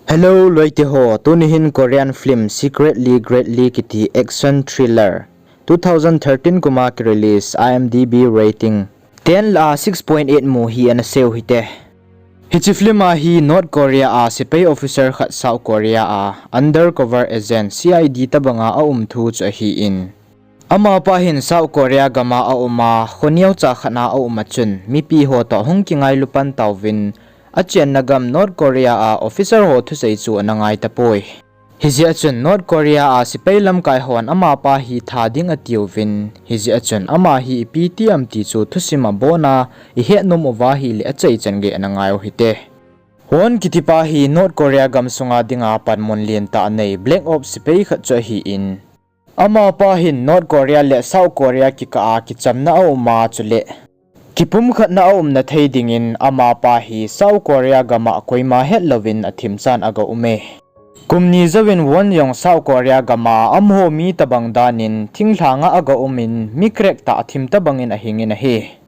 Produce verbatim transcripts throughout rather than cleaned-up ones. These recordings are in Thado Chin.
Hello, loite ho, tuni hin Korean film Secretly Greatly kiti action thriller, two thousand thirteen kuma ki release, I M D B rating ten lah a six point eight mu hi ana seu hite. Hiche film a hi North Korea a sepai officer khat South Korea a undercover agent, C I D, tabanga aum thu chu ahin, amapa hin South Korea gama auma, kho neocha khat a aum a chun, mipi ho toh hung kingailu pan tauvin, achenna gam North Korea a officer ho thusei chu ana ngai tapoi. Hijeh a chun North Korea a sepai lamkai hon amapa hi tha ding atiuvin, hijeh a chun ama hi ipi ti am ti chu thusim a abona ihet nom uva ahile achaichan gei ana ngai u hite. Won kitipa hi North Korea gamsunga dinga panmun lentah anei Black Ops sepai khat chu ahin, amapa hin North Korea le South Korea kikah a kichamna auma chule kipumkhatna aumna thei dingin amapa hi South Korea gama koima hetlouvin athimchan aga ume. Kum ni jouvin Won jong South Korea gama amaho mi tobang danin thinglhanga aga umin mi crack tah athim tobangin ahingin ahi.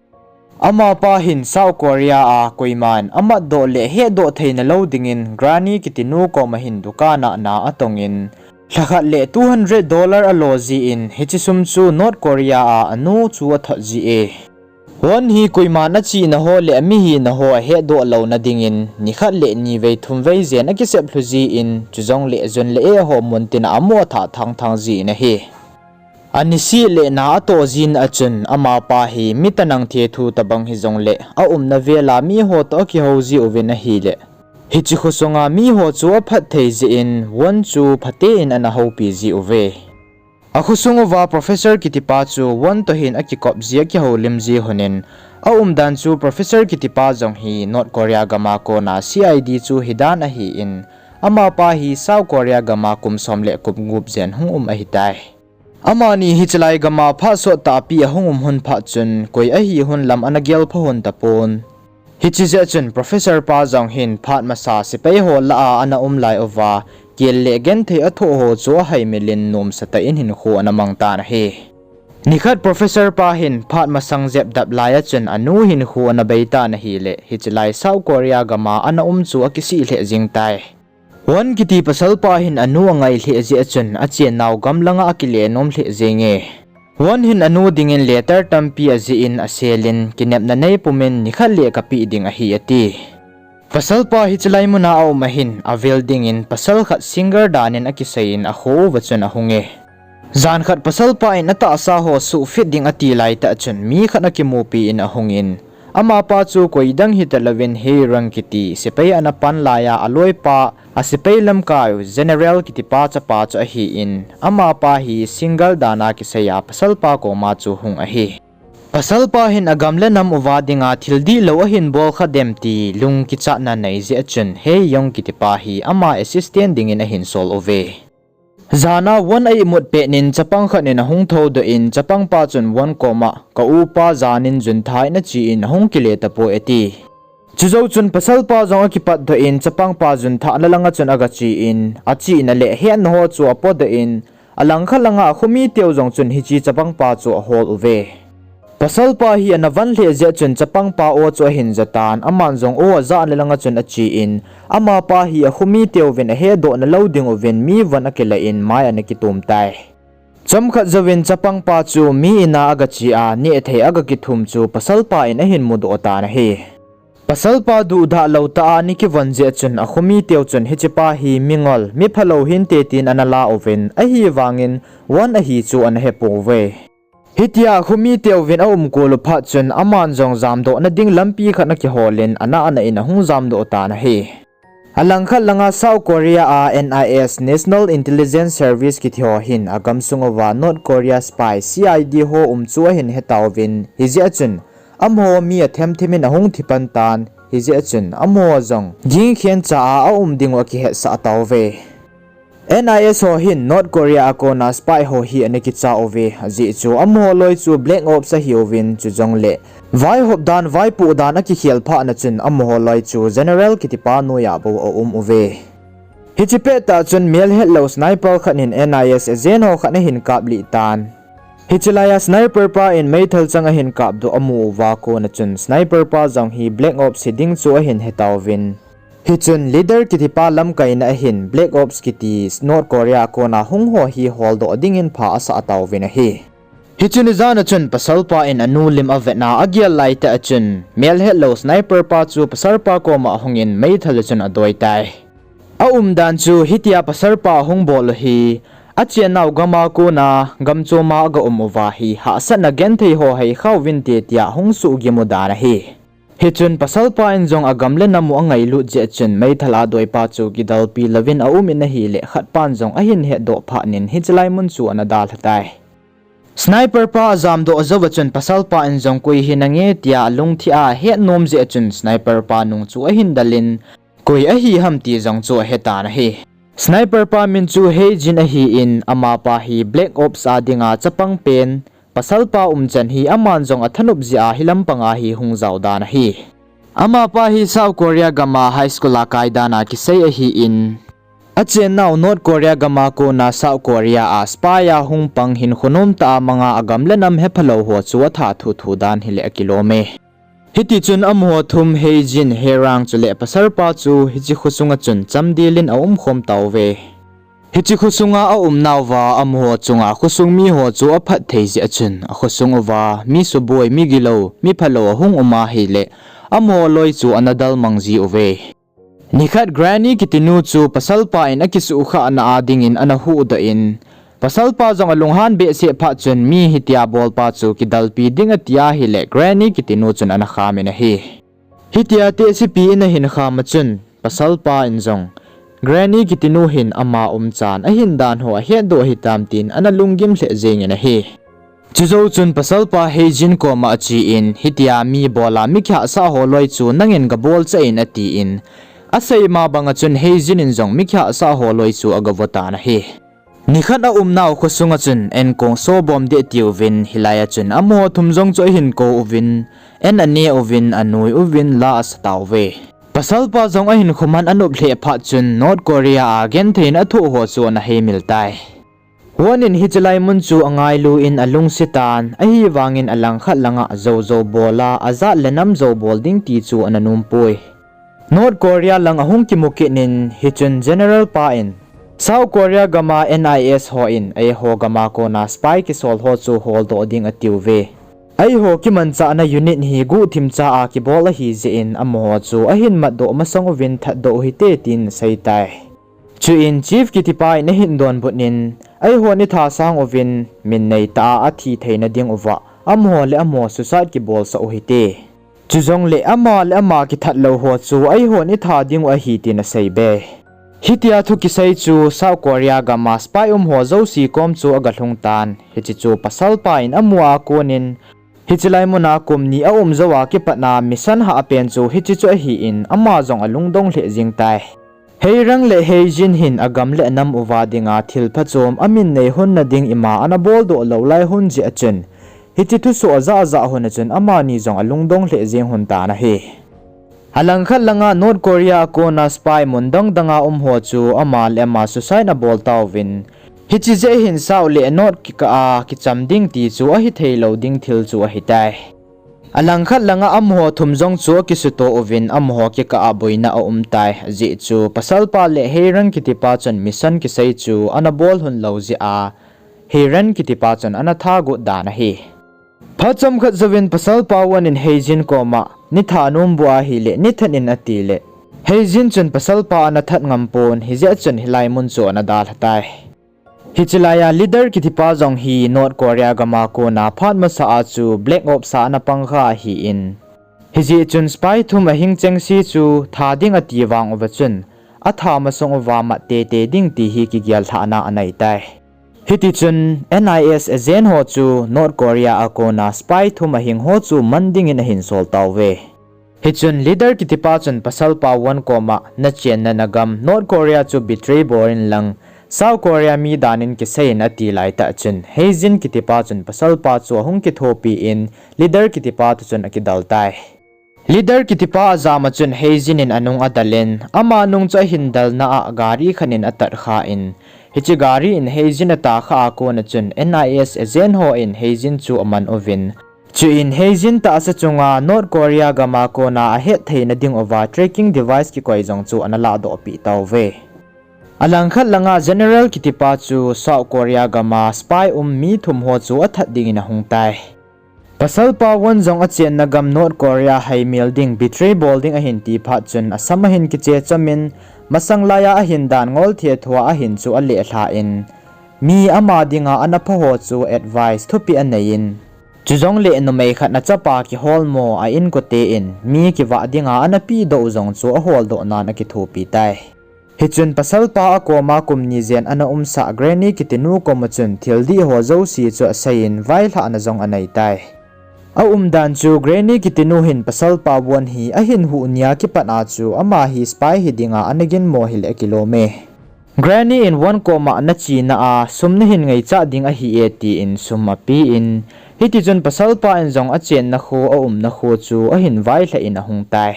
Amapa hin South Korea a koiman amatdoh le hetdoh theina lou dingin Granny kiti nu koma hin dukan a na atongin, lhakhat le two hundred dollar alo jin, hiche sum chu North Korea a anu chu athot ji e. Won hi koiman achihna ho le amihina ho ahetdoh louna dingin nikhat le nivei thumvei jen akisep lhu jin, chujongle jun le eh ho muntina amu athah thangthang jin ahi. Anisih le na atoh jin a chun amapa hi mi tanang thethu tobang hijongle aumna vela miho toh akihou ji uvin ahile, hiche khosunga miho chu aphatthei jeh in Won chu phaten ana houpi ji uve. Akhosung uva Professor kitipa chu Won toh hin akikop ji, akihoulim ji lhonin, aumdan chu Professor kitipa jong hi North Korea gama kona C I D chu hidan ahin, amapa hi South Korea gama kum som le kum gup jen hung um ahitai. Amani hichelai gama phat sottahpi ahung um lhon phat chun koi ahi lhon lam ana gelpha lhon tapon. Hiche jeh chun Professor pa jong hin phat masa sepai ho lah a ana um lai uva, kel le genthei athoh ho chu ahaimilin nomsatah in hinkho ana mang tan ahi. Nikhat Professor pa hin phat masang jep dap lai a chun anu hinkho ana beitan ahile, hichelai South Korea gama ana um chu akisih lheh jeng tai. Won kiti pasalpa hin anu angai lheh jeh a chun achennau gam langa akile nom lheh jenge. Won hin anu dingin letter tampi ajih in aselin, kinepna neipumin nikhat le kapeh ding ahi ati. Pasalpa hichelai muna aum ahin, avel dingin pasal khat singer danin akiseiyin akho uva chun ahunge. Jan khat pasalpa in atahsa ho suhfit ding ati laitah chun mi khat akimupi in ahungin, amapa chu koidang hitalouvin Hae Ryung kiti sepai ana pan laiya aloipa, asepai lamkai General kitipa chapa chu ahin, amapa hi singer dana kiseiya pasalpa koma chu hung ahi. Pasalpa hin agam le nam uva dinga thil dihlou ahin bol kha dem ti lungkichatna nei jeh a chun Hae Ryung kitipa hi ama assistant dingin ahin sol uve. Jana Won a imut petnin chapang khat in ahung thoudoh in, chapangpa chun Won koma, ka upa janin juntha in achen ahung kile tapoi ati. Chujou chun pasalpa jong akipatdoh in chapangpa junthahna langa chun agachen, achihna le hetna ho chu apodoh in, alangkhat langa akhomiteu jong chun hiche chapangpa chu ahol uve. Pasalpa hi ana van lheh jeh chun chapangpa o chu ahin jatan, aman jong o ajahna langa chun achen, amapa hi akhomiteuvin ahetdohna lou dinguvin mi von akilah in mai ana kitom tai. Chomkhat jouvin chapangpa chu mi ina agache a, nehthei agakithum chu pasalpa in ahin mudoh tan ahi. Pasalpa duhdah lou tah a ana kivon jeh chun akhomiteu chun hichepa hi mingol, miphalou hinte tin ana la uvin, ahivangin Won ahi chu ana hepouve. Hitia akhomiteuvin aumkol u phat chun aman jong jamdohna ding lampi khat ana kiholin, ana ana in ahung jamdoh tan ahi. Alangkhat langa South Korea a N I S, National Intelligence Service kiti ho hin agamsung uva North Korea spy, C I D ho um chu ahin hetauvin, hijeh a chun amaho mi athemthemin ahung thipan tan, hijeh a chun amaho jong gingkhencha a aum dingu akihetsah tauve. N I S ho hin North Korea a kona spy ho hi ana kicha uve, ajeh chu amaho loi chu Black Ops ahiuvin, chujongle vaihop dan, vaipoh dan akikhel phatna chun amaho loi chu General kitipa noiya bou aum uve. Hiche pettah chun melhetlou sniper khat in N I S agent ho khat ahin kaplih tan. Hichelaiya sniper pa in meithal chang ahin kapdoh amu uva kona chun sniper pa jong hi Black Ops hiding chu ahin hetauvin, Hichun leader kitipa lamkaina ahin Black Ops kiti North Korea kona hung ho hi holdoh dingin pha asah tauvin ahi. Hichun ijat a chun pasalpa in anu lim avetna agel laitah a chun, melhetlou sniper pa chu pasalpa koma ahungin meithal a chun adoitai. Aumdan chu hitia pasalpa ahung bol u hi, achennau gama kona, gamchoma aga um uva hi, hahsatna genthei ho hei khauvinte tia hung suhgim u dan ahi. Hichun pasalpa in jong agam le nam u angailut jeh chun meithal a doipa chu kidalpi louvin aumin ahile khatpan jong ahin hetdoh phatnin hiche lai mun chu ana dalhatai. Sniper pa ajamdoh jouva chun pasalpa in jong koi hinange tia alungthim a ahet nom jeh chun sniper pa nung chu ahin dalin, koi ahi ham ti jong chu ahetan ahi. Sniper pa min chu Heijin ahin, amapa hi Black Ops a dinga chapang pen, pasalpa umchan hi aman jong athanop jeh a hilampanga hi hung jaodan ahi. Amapa hi South Korea gama high school a kaidan a kisei ahin, achennau North Korea gama kona South Korea a spy a hung pang hinkho nomtah a manga agam le nam hephalou ho chu atha thuthu dan hile akilome. Hitichun amaho thum Heijin, Herang chule pasalpa chu hiche khosunga chun chamdelin aumkhom tauve. Hiche khosunga aumnauva amaho chunga khosung miho chu aphatthei jeh a chun akhosung uva mi suboi, mi gilou, mi phalou ahung um ahile amaho loi chu ana dalmang jiuve. Nikhat Granny kitinu chu pasalpa in akisuhkhahna a dingin ana huhdoh in, pasalpa jong alunghan behseh phat chun mi hitia bolpa chu kidalpi ding ati ahile Granny kitinu chun ana khamin ahi. Hitia tehsepi in ahin kham a chun, pasalpa in jong Granny kitinu hin ama umchan ahin dan ho ahetdoh hitam tin ana lunggim lheh jengin ahi. Chujou chun pasalpa Heijin koma achen, hitia mi bola mi kihahsah ho loi chu nangin gabol chah in atin, asei ma banga chun Heijin in jong mi kihahsah ho loi chu agavotan ahi. Nikhat aumnau khosunga chun enkong sobom deh tiuvin, hilai a chun amaho thum jong chu ahin kou uvin, en ane uvin, anui uvin, la asatauve. Pasalpa jong ahinkho man anop lheh phat chun North Korea a genthei in athoh ho chu ana heimil tai. Won in hiche lai mun chu angailu in alungsetan, ahivangin alangkhat langa joujou bola, ajat le nam jou bol ding ti chu ana nompoi. North Korea lang ahung kimu kit in, hichun General pa in, South Korea gama N I S ho in eiho gama kona spy kisol ho chu holdoh ding atiuve. Eiho kimanchahna unit hi guhthimcha a kibol ahijeh in amaho chu ahin matdoh masang uvin thatdoh uhite tin aseitai. Chuin Chief kitipa in ahin donbut in, eihon itha sang uvin, min neitah a athi theina dinguva amaho le amaho suicide kibolsah uhite. Chujongle ama le ama kithat lou ho chu eihon itha dingu ahi tin aseibe. Hitia thu kisei chu South Korea gama spy um ho jouse kom chu agalhungtan, hiche chu pasalpa in amu a konin, hiche lai muna kum ni aum jouva kipatna mission hahpen chu hiche chu ahin, ama jong alungdong lheh jengtai. Heirang le Heijin hin agam le anam uva dinga thil phachom amin nei hunna ding ima ana boldoh lou lai hun jeh a chun, hiche thusoh ajah ajah hun a chun amani jong alungdong lheh jeng hun tan ahi. Alangkhat langa North Korea a kona spy mun dang danga um ho chu ama le ama suicide abol tauvin, hiche jeh hin South le North kikah a kicham ding ti chu ahitheilou ding thil chu ahitai. Alangkhat langa amaho thum jong chu akisuto uvin amaho kikah a boina aumtai, ajeh chu pasalpa le Heirang kitipa chun mission kisei chu ana bol lhon lou jeh a, Heirang kitipa chun ana thagot dan ahi. Phat chomkhat jouvin pasalpa Won in Heijin koma, nitha nombu ahile nithat in atile, Heijin chun pasalpa ana that ngampon, hijeh a chun hilai mun chu ana dalhatai. Hiche laiya leader kitipa jong hi North Korea gama kona phat masa a chu Black Ops a ana pangkha ahin, hijeh chun spy thum ahing chengse chu tha ding ati vang uva chun, atha masang uva mat teitei ding ti hi kigel lhahna aneitai. Hitichun N I S agent ho chu North Korea a kona spy thum ahing ho chu man dingin ahin sol tauve. Hichun leader kitipa chun pasalpa Won koma, nachenna nagam North Korea chu betray bol inlang, South Korea mi danin kisei in ati laitah chun, Heijin kitipa chun pasalpa chu ahung kithopi in, leader kitipa toh chun akidal tai. Leader kitipa ajam a chun Heijin in anung adal in, ama nung chu ahin dalna a gari khat in atatkha in, hiche gari in Heijin atatkha a kon a chun N I S agent ho in Heijin chu aman uvin, Chuin Heijin tahsa chunga North Korea gama kona ahet theina ding uva tracking device kikoi jong chu ana lahdoh peh tauve. Alangkhat langa General kitipa chu South Korea gama spy um mi thum ho chu athat dingin ahung tai. Pasalpa Won jong achenna gam North Korea haimil ding, betray bol ding ahin ti phat chun asam ahin kiche chamin, masang laiya ahin dan ngol thethua ahin chu aleh lhan, mi ama dinga ana pha ho chu advice thupeh aneiyin, chujongle numei khat na chapa kiholmo a inkote in mi kivah dinga ana pehdoh jong chu aholdoh nan akithopi tai. Hichun pasalpa akoma kum ni jen ana umsah Granny kitinu koma chun thil dih ho jouse chu aseiyin vailhahna jong anei tai. Aumdan chu Granny kitinu hin pasalpa Won hi ahin huh nia kipat a chu ama hi spy hi dinga ana ginmo hile akilome. Granny in Won koma nachena a sum nahin ngaichat ding ahi e tin sum apen, hitichun pasalpa in jong achenna kho aumna kho chu ahin vailhah in ahung tai.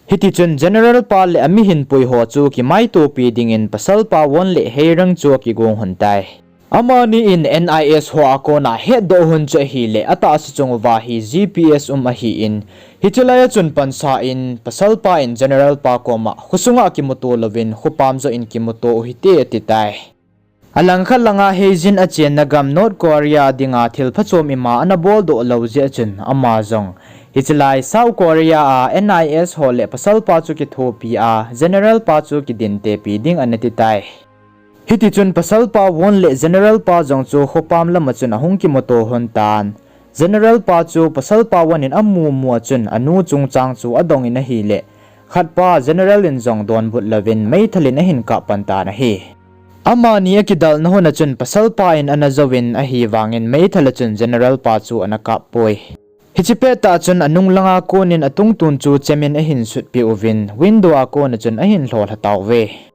Hitichun General pa le amihinpui ho chu kimaitopi dingin pasalpa Won le Heirang chu akigong lhon tai. Amani in N I S ho a kona hetdoh lhon chu ahile atahsa chung uva hi G P S um ahin, hiche laiya chun pansan pasalpa in General pa koma khosunga kimuto louvin khopam joh in kimuto u hite ati tai. Alangkhat langa Heijin achenna gam North Korea dinga thil phachom ima ana boldoh lou jeh chun ama jong hiche lai South Korea a N I S ho le pasalpa chu kithopi a General pa chu kidintepi ding ana ti tai. Hitichun pasalpa Won le General pa jong chu khopam lama chun ahung kimuto lhon tan. General pa chu pasalpa Won in amu mu a chun anu chungchang chu adongin ahile, khatpa General in jong donbut louvin meithal in ahin kap pan tan ahi. Amani akidalna lhona chun pasalpa in ana jouvin ahivangin meithal a chun General pa chu ana kappoi. Hiche pettah chun anung langa konin atungtun chu chemin ahin sutpeh uvin window a kona chun ahin lholha tauve.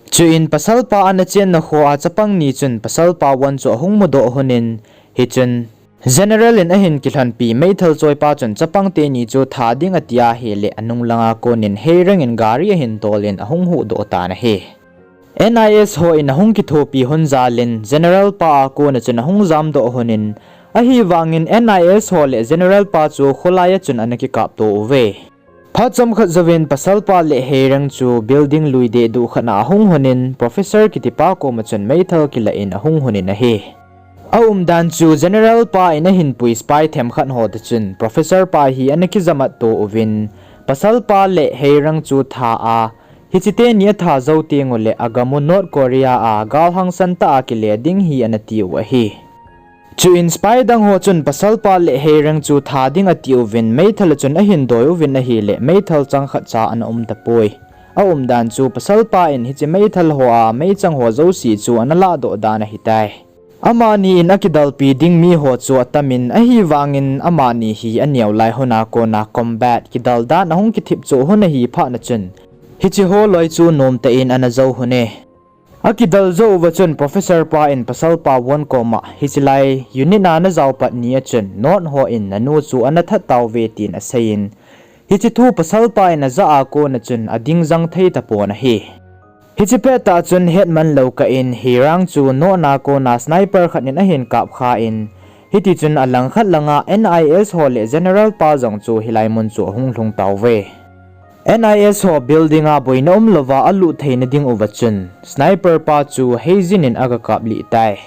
Chuin pasalpa ana chenna khoa chapang ni chun pasalpa Won chu ahung mudoh lhonin, hichun General in ahin kilhonpi meithal choipa chun chapang teni chu tha ding ati ahile anung langa konin Heirang in gari ahin tolin ahung huhdoh tan ahi. N I S ho in ahung kithopi lhon jalin General pa a kona chun ahung jamdoh lhonin, ahivangin N I S ho le General pa chu kholaiya chun ana kikapto uve. Phat chomkhat jouvin pasalpa le Heirang chu building lui dehduh khat a ahung lhonin Professor kitipa koma chun meithal kilah in ahung lhonin ahi. Aumdan chu General pa in ahinpui spy themkhat ho toh chun Professor pa hi ana kijamat to uvin, pasalpa le Heirang chu tha a, hiche teni atha jou tengule agamu North Korea a galhangsan tah a kile ding hi ana tiu ahi. Chuin spy dang ho chun pasalpa le Heirang chu tha ding atiuvin meithal a chun ahin doi uvin ahile meithal chang khatcha ana um tapoi. Aumdan chu pasalpa in hiche meithal hoa meichang ho jouse chu ana lahdoh dan ahitai. Amani in akidalpi ding miho chu atamin ahivangin amani hi aneo lai lhona kona combat kidal dan ahung kithip choh lhon ahi phatna chun, hiche holoi chu nomtah in ana jou lhone. Akidal jou uva chun Professor pa in pasalpa Won koma, hiche lai unit a najao pat ni a chun North ho in nanu chu ana that tauve tin aseiyin, hiche thu pasalpa in ajah a kona chun ading jang thei tapon ahi. Hiche pettah chun hetman lou kah in Heirang chu North a kona sniper khat in ahin kapkhan, hitichun alangkhat langa N I S ho le General pa jong chu hilai mun chu ahung lhung tauve. N I S ho building a boina umlouva alut theina ding uva chun sniper pa chu Heijin in aga kaplih tai.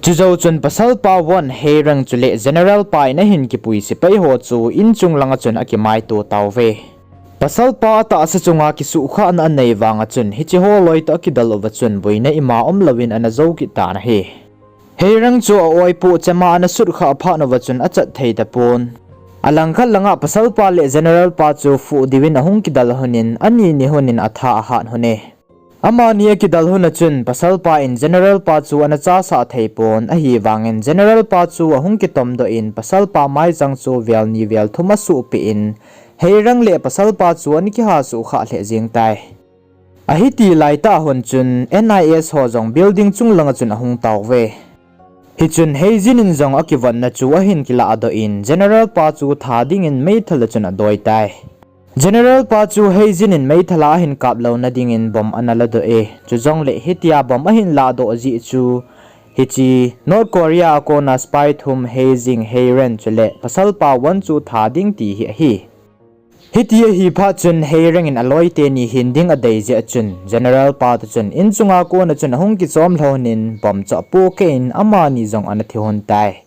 Chujou chun pasalpa Won, Heirang chule General pa in ahin kipui sepai ho chu inchung langa chun akimaito tauve. Pasalpa atahsa chunga kisuhkhahna anei vanga chun hiche holoi toh akidal uva chun boina ima umlouvin ana jou kit tan ahi. Heirang chu a-oipoh chema ana sutkhah phat uva chun achat thei tapon. Alangkhat langa pasalpa le General pa chu fuh diuvin ahung kidal lhonin, ani ni lhonin atha ahat lhone. Amani akidal lhona chun pasalpa in General pa chu ana chasah theipon, ahivangin General pa chu ahung kitomdoh in pasalpa maichang chu vel ni vel thum asuhpeh in, Heirang le pasalpa chu ana kiha suhkhah lheh jeng tai. Ahiti laitah lhon chun N I S ho jong building chung langa chun ahung tauve. Hichun Heijin in jong akivonna chu ahin kilahdoh in General pa chu tha dingin meithal a chun adoi tai. General pa chu Heijin in meithal a ahin kaplouna dingin bomb ana ladoh e, chujongle hitia bomb ahin lahdoh jeh chu Hiche North Korea a kona spy thum Heijin, Heiren chule pasalpa Won chu tha ding ti hi ahi. Hiti ahi phat chun Heireng in aloi teni hin ding adei jeh chun General pa toh chun in chunga kona chun ahung kichom lhonin bomb chu apohkeh in amani jong ana thi lhon tai.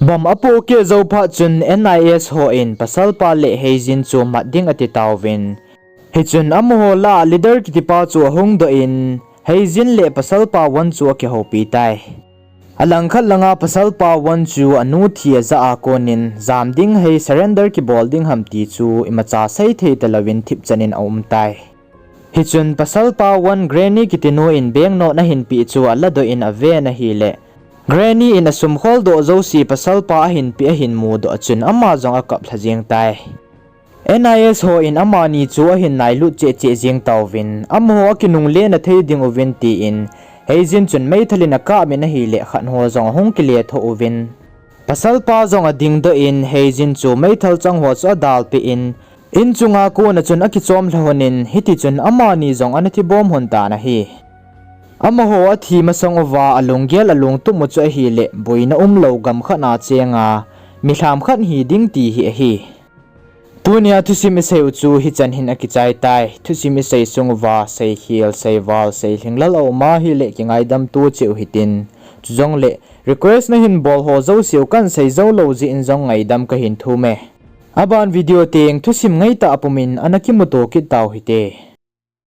Bomb apohkeh jou phat chun N I S ho in pasalpa le Heijin chu mat ding ati tauvin. Hichun amaho lah a leader kitipa chu ahung doh in Heijin le pasalpa Won chu akihoupi tai. Alangkhat langa pasalpa Won chu anu thi ajah a konin jam ding hei surrender kibol ding ham ti chu imacha seithei talouvin thipchan in aum tai. Hichun pasalpa Won Granny kitinu in bank note ahinpeh chu aladoh in aven ahile, Granny in asum kholdoh jouse pasalpa ahinpeh ahin mudoh a chun ama jong akap lha jeng tai. N I S ho in amani chu ahin nailut cheh cheh jeng tauvin, amaho akinungle na thei ding uvin tin, Heijin chun meithal in akap in ahile khat ho jong ahung kile tho uvin. Pasalpa jong adingdoh in, Heijin chu meithal chang ho chu adalpeh in, in chunga kona chun akichom lhonin, hitichun amani jong ana thibom lhon tan ahi. Amaho athi masang uva alunggel alungtup u chu ahile, boina umlou gam khat a chenga milham khat hi ding ti hi ahi. Tunia thusim isei u chu hichan hin akichai tai. Thusim isei sung uva seikhel, seival, seilhinglel aum ahile kingaidam to cheh u hitin. Chujongle request nahin bol ho jouse u kahin sei jou lou jeh in jong ngaidam kahin thum e. Aban video teng thusim ngaitah pumin ana kimuto kit tau hite.